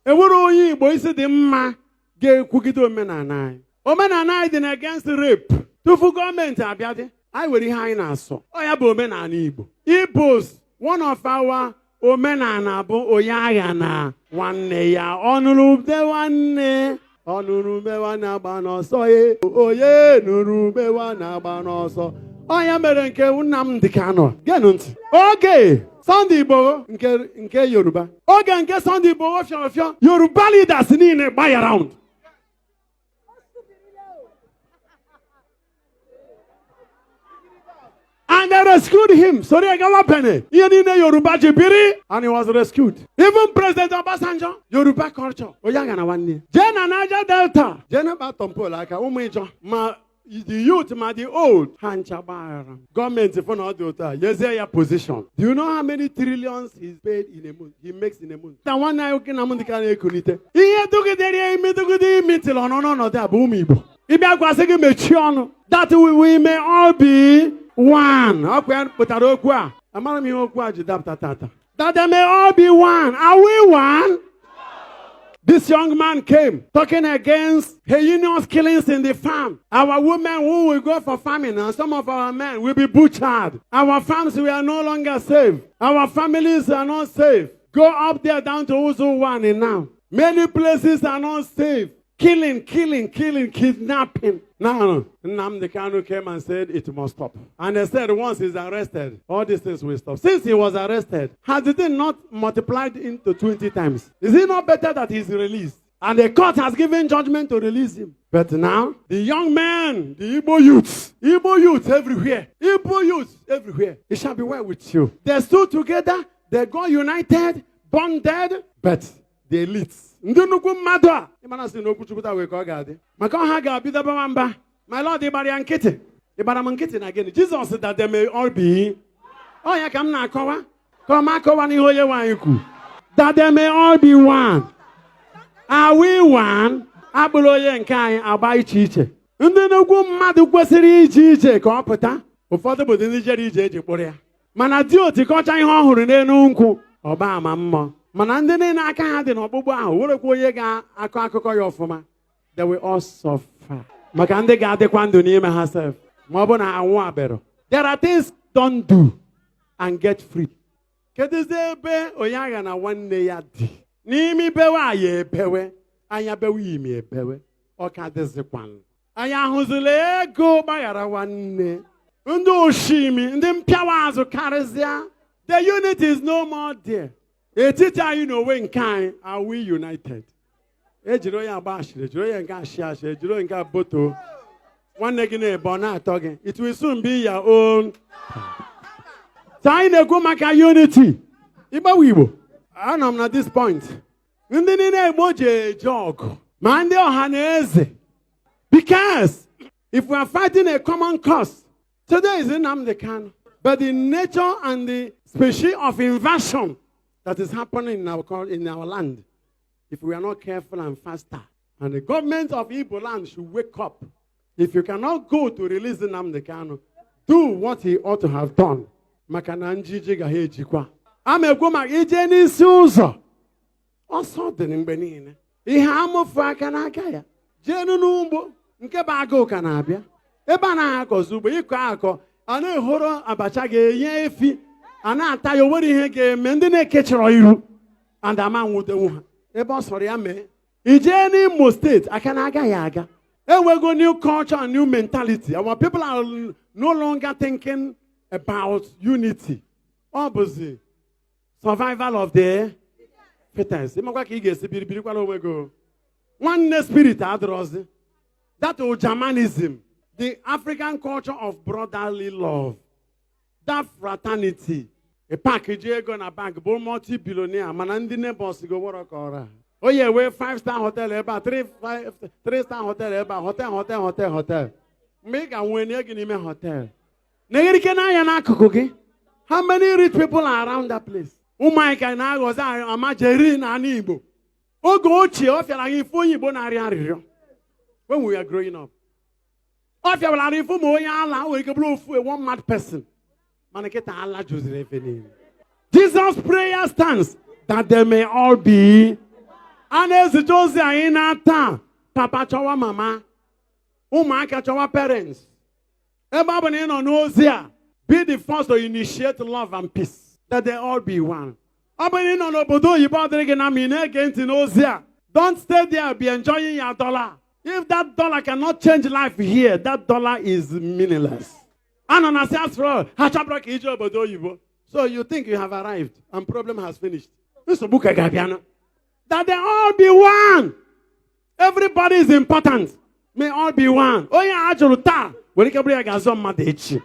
Enwere onye Igbo isi dị mma ga-ekwugide omenala anyị. Omenala anyị dị na against rape. Tupu gọọmenti abịa dị, anyị nwere ihe anyị na-asọ. Ọ ya bụ omenala Igbo. Igbos, one of our omenala bụ onye agha na nwanne ya. Ọnụrụ ube nwanne, ọnụrụ ube nwanne agba n'ọsọ ye. Onye nụrụ ube nwanne agba n'ọsọ. Ọ ya mere nke Nnamdi Kanu. Geenụ ntị. Oge Sunday Igboho nke Yoruba. Oge nke Sunday Igboho fịọrọ fịọ, Yoruba leaders niile gba ya round. And they rescued him. Sorry, gawa Benin. Ihe niile Yoruba ji biri, and he was rescued. Even President Obasanjo, Yoruba culture. Onye agha na nwanne. Jee na Niger Delta. Jee na Tompolo aka ụmụ Ịjọ. Ma the youth ma the old. Ha ncha gbaghara. Gọọmenti fụ na ọ dị otu a, nyezie ya position. Do you know how many trillions he's paid in a month? He makes in a month. Na nwanne anyị nwoke Nnamdi Kanu na-ekulite. Ihe dugidere ya imi dugide imi tịrị ọnụ n'ọnọdụ a bụ ụmụ Igbo. Ịbịa gwasị gị mechie ọnụ. That we may all be one. Ọkwa ya pụtara okwu a. Amara m ihe okwu a ji dapụta tata. That they may all be one. Are we one? This young man came talking against heinous killings in the farm. Our women who will go for farming and some of our men will be butchered. Our farms, we are no longer safe. Our families are not safe. Go up there down to Uzo now. Many places are not safe. Killing, killing, killing, kidnapping. Now, Nnamdi Kanu came and said it must stop. And they said once he's arrested, all these things will stop. Since he was arrested, has it not multiplied into 20 times? Is it not better that he's released? And the court has given judgment to release him. But now, the young man, the Igbo youths everywhere, Igbo youths everywhere, it shall be well with you. They stood together, they got united, bonded, but the elites, ndị nnukwu mmadụ a, ịmara sị na okwu Chukwu taa wee ka ọ ga-adị. Maka ọha ga-abido bawa mba. My Lord, ịgbara ya nkịtị. Ịgbara m nkịtị na gịnị? Jesus, that they may all be. Ọ ya ka m na-akọwa. Ka ọ ma akọwa n'ihe onye nwe anyị kwu. That they may all be one. Are we one? Akpụrụ onye nke anyị agba iche iche. Ndị nnukwu mmadụ kwesịrị ije ije ka ọ pụta. Ụfọdụ bụ ndị jere ije eji kpụrụ ya. Mana di otikọcha ihe ọ hụrụ n'elu nkwụ, ọba ama mmụọ. Mana ndị niile aka ha dị n'ọkpụkpụ ahụ, werekwa onye ga-akọ akụkọ ya ọfụma. They will all suffer. Maka ndị ga-adịkwa ndụ n'ime ha sef. Ma ọ bụ na anwụ abịara. There are things don't do and get free. Kedụzi ebe onye agha na nwanne ya dị? N'ime bewe anyị ebewe, anya bewe imi ebewe, ọ ka dịzikwanụ. Anyị ahụzila ego gbaghara nwanne. Ndị oshimi, ndị mpịawa azụ karịsịa. The unity is no more there. Etiti anyị na onwe nke anyị, are we united? Ejiri onye agba ashịrị, ejiri onye nke ashị ashị, ejiri onye nke boto. Nwanne gị na-ebe ọ na-atọ gị. It will soon be your own. So anyị na-ekwu maka unity. Ịgbanwe Igbo. Anọ m na this point. Ndị niile Igbo ji eje ọgụ, ma ndị ọha na eze. Because if we are fighting a common cause, today is Nnamdi Kanu. But the nature and the species of invasion that is happening in our land, if we are not careful and faster, and the government of Igbo land should wake up. If you cannot go to release Nnamdi Kanu, do what he ought to have done. Maka na njiji ga ha ejikwa. A ma ekwu maka ije n'isi ụzọ. Ọsọ dị mgbe niile. Ihe amụfu aka n'aka ya. Jeenu n'ugbo nke bụ agụụ ka na-abịa. Ebe a naghị akọzi ugbo, ịkọ akọ, a na-ehoro abacha ga-enye efi, a na-ata ya, o nwere ihe ga-eme ndị na-ekechọrọ iru and ama nwudenwu ha. Ebe ọ sọrọ ya mee. I jee n'Imo Steeti, aka na agaghị aga. Enwego new culture and new mentality. Our people are no longer thinking about unity. Ọ bụzi survival of the fittest. Ịmakwa ka ị ga-esi biri birikwala onwe gị o. Nwanne spirit adịrọzi. That Ujamanism, the African culture of brotherly love, that fraternity. A pack ji ego na bank bụ multi-billionaire, mana ndị neighbors go wọrọ ka ọra. Onye wee five star hotel ebe a, three, five, three star hotel ebe a, hotel, hotel, hotel, hotel. Mgbe ị ga-nwee nye gị n'ime hotel. Na-egherike n'anya n'akụkụ gị. How many rich people are around that place? Ụmụ anyị ka na-aghọzi amajeri n'ala Igbo. Oge ochie, ọ fịara anyị ife onye Igbo na-arịọ arịrịọ. When we were growing up. Ọ fịawara ife ma onye ala nwere ike bụrụ ofu a one mad person. Mana kịta ala juziri efe niile. Jesus' prayer stands that they may all be. A na-ezite ozi anyị na taa. Papa chọwa mama, ụmụaka chọwa parents. Ebe ọ bụ na ị nọ n'ozi a, be the first to initiate love and peace, that they all be one. Ọ bụrụ na ị nọ n'obodo oyibo, ọ dịrị gị na ma ị na-ege ntị n'ozi a, don't stay there, be enjoying your dollar. If that dollar cannot change life here, that dollar is meaningless. Anọ na si, after all, ha chọbụrụ ka ije obodo oyibo. So you think you have arrived and problem has finished. Nsogbu ka ga-abịanụ. That they all be one. Everybody is important. May all be one. Onye a jụrụ taa nwere ike bụrụ ya ga-azọ mmadụ echi.